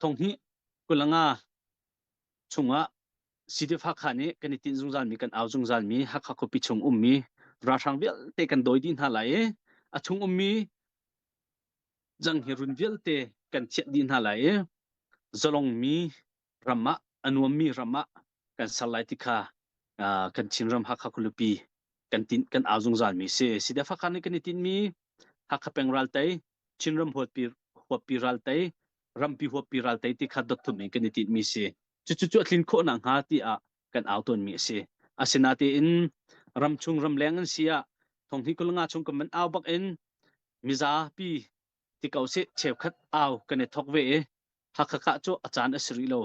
Thonghnih kulanga chungah CDF Hakha nih kan i tinh zungzalmi kan au zungzalmi Hakha khuapi chung ummi ralhrang vialte kan dawi dih hna lai i a chung ummi jang hi run vialte kan thianh dih hna lai i zalongmi ram ah a nuammi ram ah kan ser lai ti kha kan Chinram Hakha khualipi kan tin kan au zungzalmi si. CDF Hakha nih kan i tinhmi Hakha peng ral tei, Chinram huatpi huappi ral tei, rampi huappi ral tei ti kha dot thum in kan i tinhmi si. Cucu cu a tlin khawh nakhnga tiah kan au tawnmi a si. Asinain ramchung ramleng an si ah thonghni kulanga chung kan van au bak in mizapi ti ko sih cheukhat au kan i thok ve i Hakha kah cu a caan a si rih lo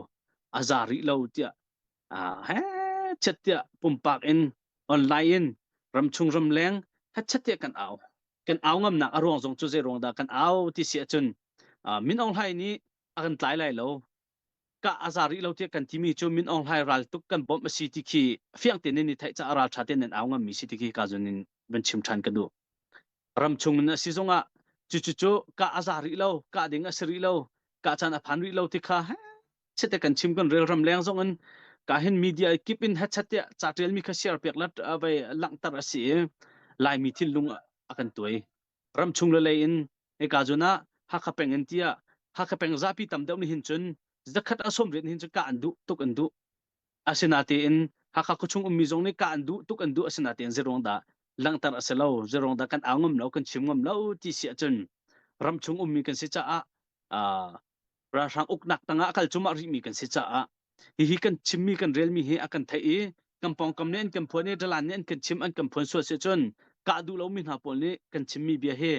a za rih lo tiah he chet tiah pumpak in online in ramchung ramleng hetchet tiah kan au kan au ngamnak a ruang zong cu zei ruang dah kan au ti si ahcun Min Aung Hlaing nih a kan tlai lai lo kah a za rih lo tiah kan timi cu Min Aung Hlaing ral tuk kan bawmh a si ti khi fiang tein nan i theih caah ral ṭha tein nan au ngammi si ti khi ka zun in van chim ṭhan ka duh. Ramchung in a si zongah cucu kah a za rih lo, kah ding a si rih lo, kah caan a phan rih lo ti kha chete kan chim kan rel ram leng zong in ka hin media kip in hechat tiah ca ṭialmi kha share piak la vai langhter a si i Laimi thinlung a kan tuai. Ramchung le lei in hika zun ah Hakha peng in tiah Hakha peng zapi tam deuh nih hin cun zakhat a sawm riat hin cun kah an duh tuk an duh. Asinatein Hakha khuachung ummi zong nih kah an duh tuk an duh asinatein zeiruang dah langhter a si lo zeiruang dah kan au ngam lo kan chim ngam lo ti si ahcun ramchung ummi kan si caah uh, ralhrang uknak tangah a kal cumah rihmi kan si caah hihi kan chimmi kan relmi hi a kan theih i kan pawngkam nih an kan phuan i dalan nih an kan chim an kan phuan sual si cun kah duh lomi hna pawl nih kan chimmi bia hi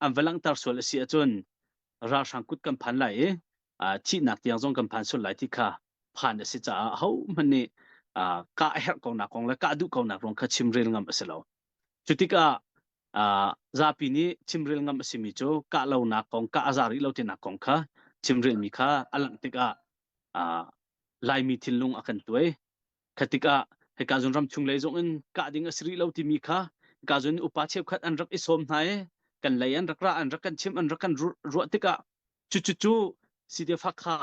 an va langhter sual a si ahcun ralhrang kut kan phan lai i thihnak tiang zong kan phan sual lai ti kha phan a si caah hohmanh nih kah a herh ko nak kong le kah duh ko nak ruang kha chimrel ngam a si lo. Cu tikah zapi nih chimrel ngam a simi cu kah lonak kong kah a za rih lo tinak kong kha chimrelmi kha a langh tikah Laimi thinlung a kan tuai. Kha tikah hika zun ram chung lei zong in kah ding a si rih lo timi kha hika zun upa cheukhat an rak i sawm hna i kan lei an rak ra an rak kan chim an rak kan ruah tikah cucu cu CDF Hakha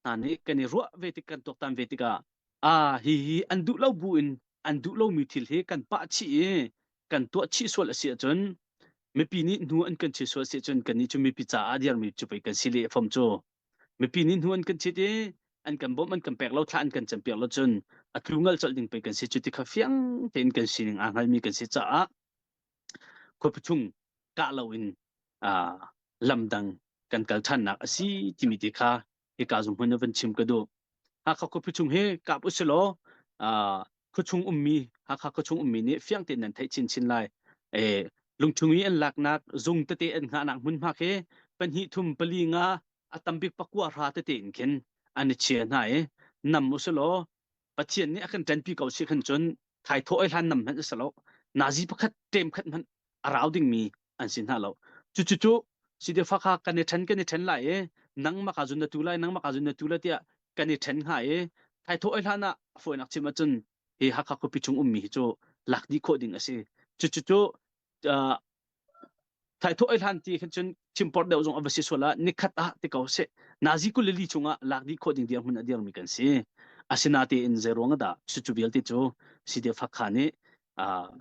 hna nih kan i ruah ve tik kan tuaktan ve tikah a hi hi an duh lo bu in an duh lomi thil hi kan pah chih i kan tuah chih sual a si ahcun mipi nih hnu an kan chih sual a si ahcun kannih cu mipi caah dirmi cu pei kan si le fom cu mipi nih hnu an kan chit i an kan bawmh an kan pek lo thla an kan campiak lo cun a tlu ngal colh ding pei kan si cu ti kha fiang tein kan sining aa hngalmi kan si caah khuapi chung kah loin lamdang kan kal ṭhannak a si timi te kha hika zung hmun ah van chim ka duh. Hakha khuapi chung hi kap usilaw khuachung ummi Hakha khuachung ummi nih fiang tein nan theih chinchin lai. Lungchung i an laknak zung tete an hngahnak hmunhma khi pahnih thum pali nga a tambik pakua hra tete in khin an i chia hna i nam usilaw Pathian nih a kan ṭanpi ko si khan cun thaithawh ai hlan nam hmanh a si lo. Nazi pakhat ṭem khat hmanh a rau dingmi an si hna lo. Cucu cu sidefa kha kan i ṭhen kan i ṭhen lai i nangmah ka zun na tu lai nangmah ka zun na tu lai tiah kan i ṭhen hnga i thaithawh ai hlan ah fawinak chim ahcun hi Hakha khuapi chung ummi hi cu lak dih khawh ding a si. Cucu cu thaithawh ai hlan ti khan cun chimport deuh zong a va si sual ah nikhat ah ti ko seh nazi 22 chungah lak dih khawh ding dirhmun a dirmi kan si asinatein zei ruang dah cucu vialte cu CDF Hakha nih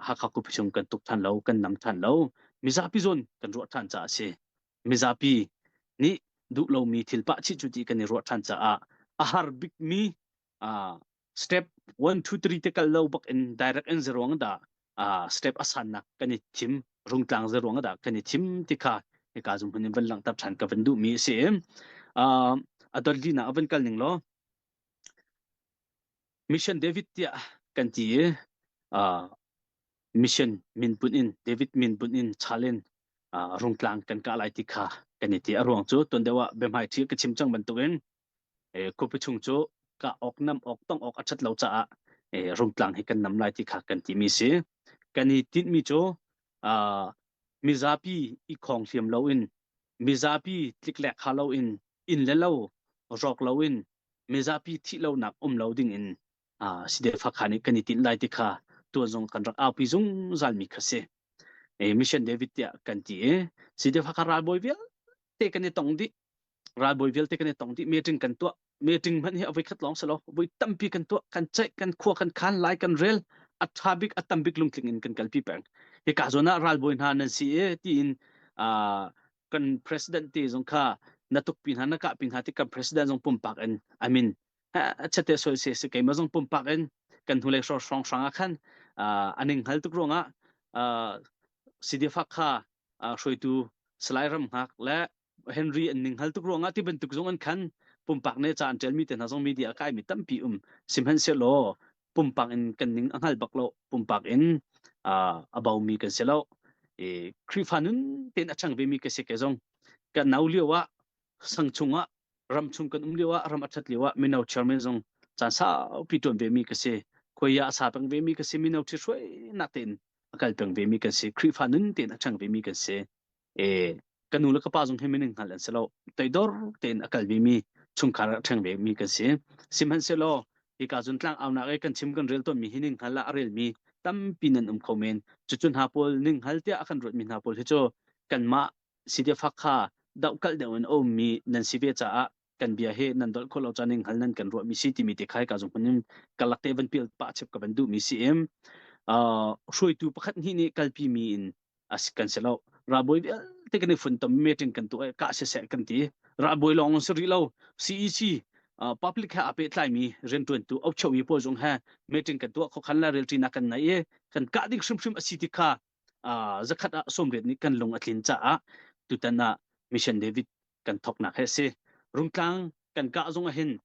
Hakha khuapi chung kan tuk than lo kan nam than lo mizapi zawn kan ruah than caah a si mizapi nih duh lomi thil pah chih cu ti kan i ruah than caah a har bikmi step 1 2 3 te kal lo bak in direct in zeruang dah step a sannak kan i thim rungtlang zeruang dah kan i thim ti kha hika zum hun in van langhter than ka van duh mi a si a dot li na a van kal ning law Mission David tiah kan ti i mission min bunh in David min bunh in chal in rungtlang kan kah lai ti kha kan i ti a ruang cu tuan deuh ah biahmai ṭhi ka chim cang bantukin khuapi chung cu kah awk nam awk tong awk a ṭhat lo caah rungtlang hi kan nam lai ti kha kan timi si kan i tinhmi cu mizapi i khong hliam loin mizapi tliklek kha loin inn le lo rawk loin mizapi thih lonak um lo ding in Sidefa kha nih kan i tinh lai ti kha tuan zong kan rak aupi zungzal mi kha si. Mission David tiah kan ti i Sidefa kha ralbawi vialte kan i tong dih. Ralbawi vialte kan i tong dih, meeting kan tuah. Meeting hmanh hi a voikhat lawng si lo, voi tampi kan tuah, kan ceih, kan khua kan khan, lai kan rel, a ṭha bik, a tam bik lungtling in kan kalpi peng. Hika zawn ah ralbawi hna nan si i tiin kan president te zong kha na tukpi hna na kahpi hna ti kan president zong pumpak in amin chate soi se se keimah zong pumpak in kan hnulei hrawng hrawng hrang ah khan aning hngal tuk ruangah CDF kha hruaitu Salai Ram Hngak le Henry an ning hngal tuk ruangah ti bantuk zong an khan pumpak ne ca an ṭialmi te hna zong media a kaimi tampi um. Sihmanhsehlaw pumpak in kan ning a hngal bak lo, pumpak in a baumi kan si lo. I Khrihfa nun tein a ṭhang vemi ka si ke zong kan nau lio ah sang chungah ram chung kan um lio ah ram a ṭhat lio ah mino chairman zong caan saupi ṭuan vemi ka si. Khuai ah a sa peng vemi ka si, mino ṭhithruainak tein a kal peng vemi kan si, Khrihfa nun tein a ṭhang vemi kan si. E ka nu le ka pa zong hi minung hngal an si lo, toidor tein a kal vemi chungkhar a ṭheng vemi kan si. Sihmanhsehlaw hika cun tlang aunak i kan chim kan rel tawnmi hi ning hngal ah a relmi tampi nan um kho men. Cucu hna pawl ning hngal tiah a kan ruatmi hna pawl hi cu kanmah CDF kha dohkalh deuh in a ummi nan si ve caah kan bia hi nan dolh khawh lo caan ning hngal nan kan ruahmi si timi te khai ka zung hmun in kalak te van pial pah chep ka van duhmi si im. Hruaitu pakhat hnih nih kalpi mi in as kan si lo. Ralbawi vialte kan i funtom, meeting kan tuah, kah siseh kan ti. Ralbawi lawng si rih lo, CEC public he aa pehtlaimi rianṭuantu ochomi pawl zong he meeting kan tuah, khokhan le relṭinak kan nei i kan kah ding hrimhrim a si ti kha zakhat ah 80 nih kan lung a tlin caah tutan ah Mission David kan thoknak he si. Rungtlang kan kah zong ah hin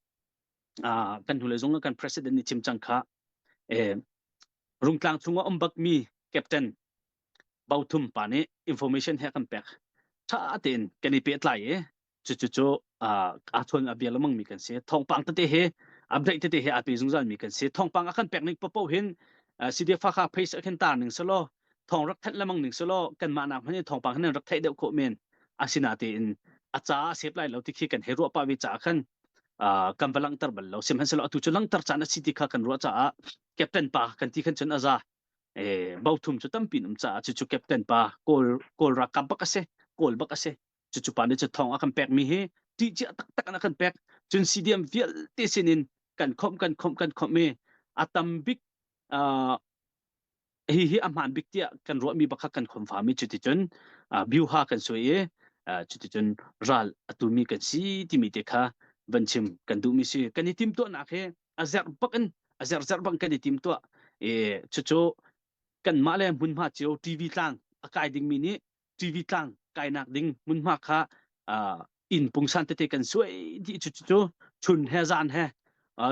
kan hnulei zong ah kan president nih chim cang kha, Rungtlang chungah um bakmi captain Bothum pa nih information he kan pek. Ṭha tein kan i pehtlai i cucu cu aa chawn a bia lengmang mi kan si. Thawngpang tete he update tete he aa pe zungzal mi kan si. Thawngpang a kan pek ning paohpaoh hin CDF Hakha page ah khin tar ning selaw, thawng rak thanh lengmang ning selaw, kanmah nak hmanh in thawngpang hin rak theih deuh khawh men. Asinatein a ca a sep lai lo ti khi kan hei ruah pah ve caah khan kan va langhter bal lo. Sihmanhsehlaw atu cu langhter caan a si ti kha kan ruah caah captain pa kan ti khan cun a za. Bothum cu tampi um caah cucu captain pa kawl kawl ralkap bak a si, kawl bak a si. Cucu pa nih cu thawng a kan pek mi hi ṭih cia taktak in a kan pek. Cun CDM vialte sinin kan khomh kan khomh kan khomh i a tam bik hi hi a hmaan bik tiah kan ruahmi bak kha kan khomfa mi. Cuticun biuha kan suai i cuticun ral a tumi kan si timi te kha van chim kan duhmi si. Kan i timtuahnak hi a zerh bak in a zerh zerh bang kan i timtuah i cucu kanmah le hmunhma cio TV tlang a kai dingmi nih TV tlang kainak ding hmunhma kha inn pungsan tete kan suai dih. Cu cu chun he zan he,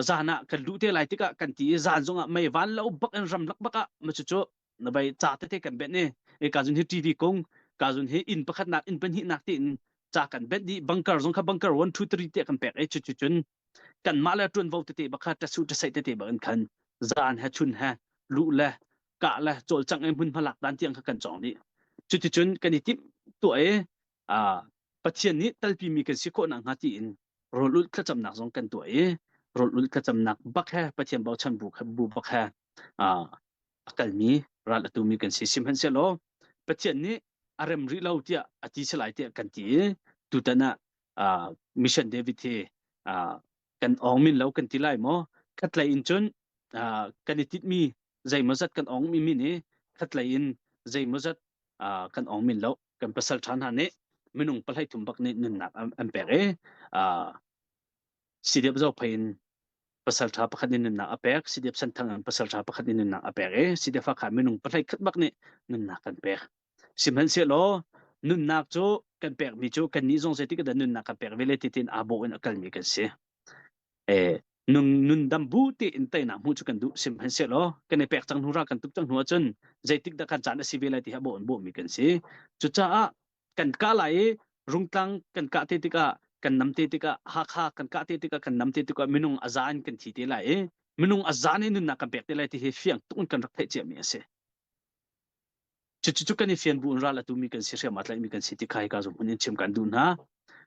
zan ah kan luh te lai tikah kan ti i zan zongah mei van lo bak in ramlak bak ah ma cu cu na bai ca tete kan benh i e ka zun hi TV kung ka zun hi inn pakhat nak inn pahnih nak tiin ca kan benh dih. Bunker zong kha bunker 1 2 3 te kan pek i cu cu cun kanmah le ṭuanvo tete bak kha ṭasu ṭasai tete bak in khan zan he chun he luh le kah le cawlcangh i hmunhma lak dan tiang kha kan cawng dih. Cuticun kan i timh tuah i Pathian nih talpimi kan si khawh nakhnga tiin rawl ulh thlacamnak zong kan tuah i rawl ulh thlacamnak bak he Pathian bochan bu bu bak he a kalmi ral a tumi kan si. Sihmanhsehlaw Pathian nih a rem rih lo tiah a ti si lai tiah kan ti i tutan ah Mission David hi kan awng min lo kan ti lai maw? Khatlei in cun kan i titmi zeimawzat kan awng mi min i khatlei in zeimawzat kan awng min lo. Kan pasal ṭha hna nih minung pahlei thum bak nih nunnak an pek i CDF Zophei in pasal ṭha pakhat nih nunnak a pek, CDF Senthang in pasal ṭha pakhat nih nunnak a pek i CDF Hakha minung pahlei khat bak nih nunnak kan pek. Sihmanhsehlaw nunnak cu kan pekmi cu kannih zong zeitik dah nunnak kan pek ve le ti tiin aa bawh in a kalmi kan si. Nun nundam bu tein teinak hmuh cu kan duh. Sihmanhsehlaw kan i pek cang hnu, ra kan tuk cang hnu ahcun zeitik dah kan caan a si ve lai ti hi a bawh in bawhmi kan si. Cucaah kan kah lai i Rungtlang kan kah te tikah, kan nam te tikah, Hakha kan kah te tikah, kan nam te tikah minung a za in kan thi te lai i minung a za nih nunnak kan pek te lai ti hi fiang tuk in kan rak theih ciami a si. Cucu kan i fian bu in ral a tumi kan si, hriam aa tlaihmi kan si ti kha hika zong hmun in chim kan duh hna.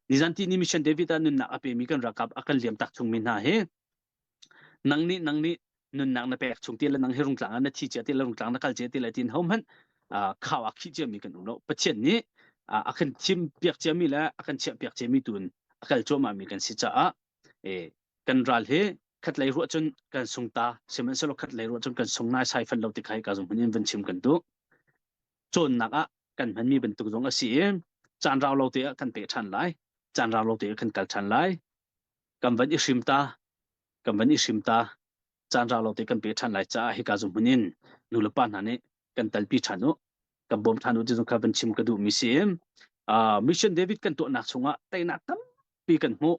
Nizan ti ni Mission David ah nunnak a pemi kan ralkap a kan liam tak chungmi hna hi nang nih nunnak na pek chung ti le nang hi rungtlang ah na thi cia ti le rungtlang na kal cia ti le tin ho hmanh khau ah khih ciami kan um lo. Pathian nih a kan thim piak ciami le a kan chiah piak ciami tu in a kal cuahmah mi kan si caah kan ral hi khatlei ruah cun kan sung ta sihmanhsehlaw khatlei ruah cun kan sung nai sai fan lo ti kha hika zong hmun in van chim kan duh. Cawnnak ah kan hmanmi bantuk zong a si i caan rau lo te ah kan peh ṭhan lai. Caan rau lo te ah kan kal ṭhan lai. Kan van i hrim ta, kan van i hrim ta. Caan rau lo te kan peh ṭhan lai caah hika zong hmun in nu le pa hna nih kan talpi ṭhan u, kan bawm ṭhan u ti zong kha van chim ka duhmi si. Mission David kan tuahnak chungah teinak tampi kan hmuh.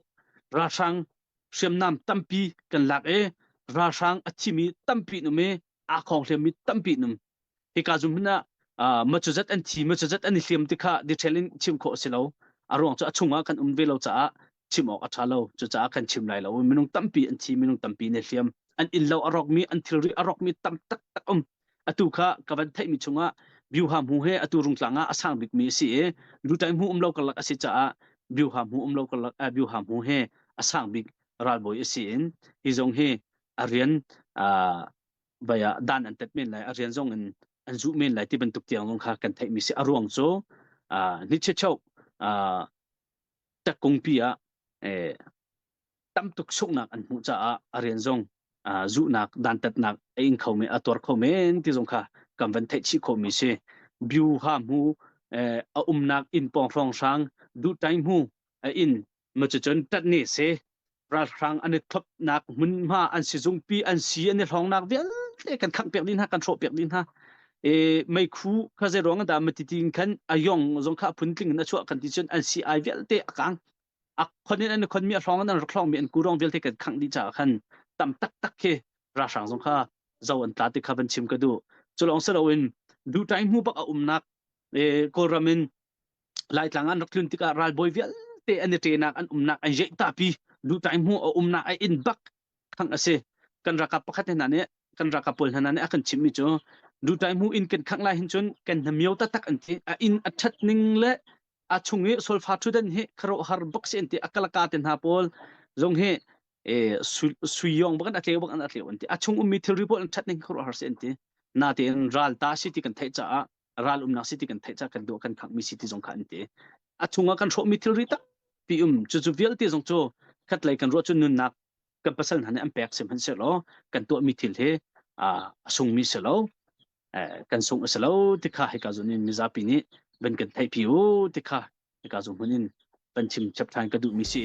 Ralhrang hriamnam tampi kan lak i ralhrang a thimi tampi an um i aa khawng hliammi tampi an um. Hika zum hmun ah macuzat an thi, macuzat an i hliam ti kha detail in chim khawh a si lo. A ruang cu a chungah kan um ve lo caah chim awk a ṭha lo. Cucaah kan chim lai lo. Minung tampi an thi, minung tampi an i hliam. An inn lo a rawkmi, an thilri a rawkmi tam taktak um. Atu kha ka van theihmi chungah Byuha hmu he atu Rungtlang ah a sang bikmi a si i Lutai hmu um lo karlak a si caah Byuha hmu um lo karlak Byuha hmu he a sang bik ralbawi a si in hi zong hi a rian vai ah dan an tet men lai a rian zong in an zuh men lai ti bantuk tiang zong kha kan theihmi si a ruang cu ni cheu takkungpi ah tam tuk sunghnak an hmuh caah a rian zong zuhnak dantatnak a ing kho men a tuar kho men ti zong kha kan van theih chih khawhmi si byu ha mu a umnak inn pawng hrawng hrang duh tai mu a inn ma cucun tat ne se ralhrang an i thlopnak hmunhma an sizungpi an si an i hlawngnak vialte kan khangh piak dih hna kan hrawh piak dih hna e meikhu kha zei ruang dah matiti in khan a yong zong kha phun tling in a chuah kan ti cun an si ai vialte a kang a khon in an khon mi a hlawng in an rak hlawng mi an kurong vialte kan khangh dih caah khan tam taktak khi ralhrang zong kha zo an tla ti kha van chim ka duh culong si loin dutai hmu bak a umnak e kawlram in Laitlang an rak tlun tikah ralbawi vialte an i ṭenak an umnak an yeihtapi lutai hmu a umnak a inn bak khangh a si. Kan ralkap pakhat hna nih kan ralkap pawl hna nih a kan chimhmi cu lutai hmu inn kan khangh lai hin cun kan hnamio taktak an ti. A inn a ṭhat ning le a chung i solfa ṭhudan hi khuaruahhar bak si an ti. A kalaka te hna pawl zong hi sui yong bak in a tleu bak in a tleu an ti. A chung ummi thilri pawl an ṭhat ning khuaruahhar si an ti. Natein ral ta si ti kan theih caah ral umnak si ti kan theih ca kan duh kan khangh mi si ti zong kha an ti a chungah kan hrawhmi thilri tampi um cucu vialte zong cu khatlei kan ruah cu nunnak kan pasal hna nih an pek sihmanhsehlaw kan tuahmi thil hi a sungmi si lo kan sung a si lo ti kha hika zun in mizapi nih van kan theihpi u ti kha hika zung hmun in van chim chap ṭhan ka duhmi si.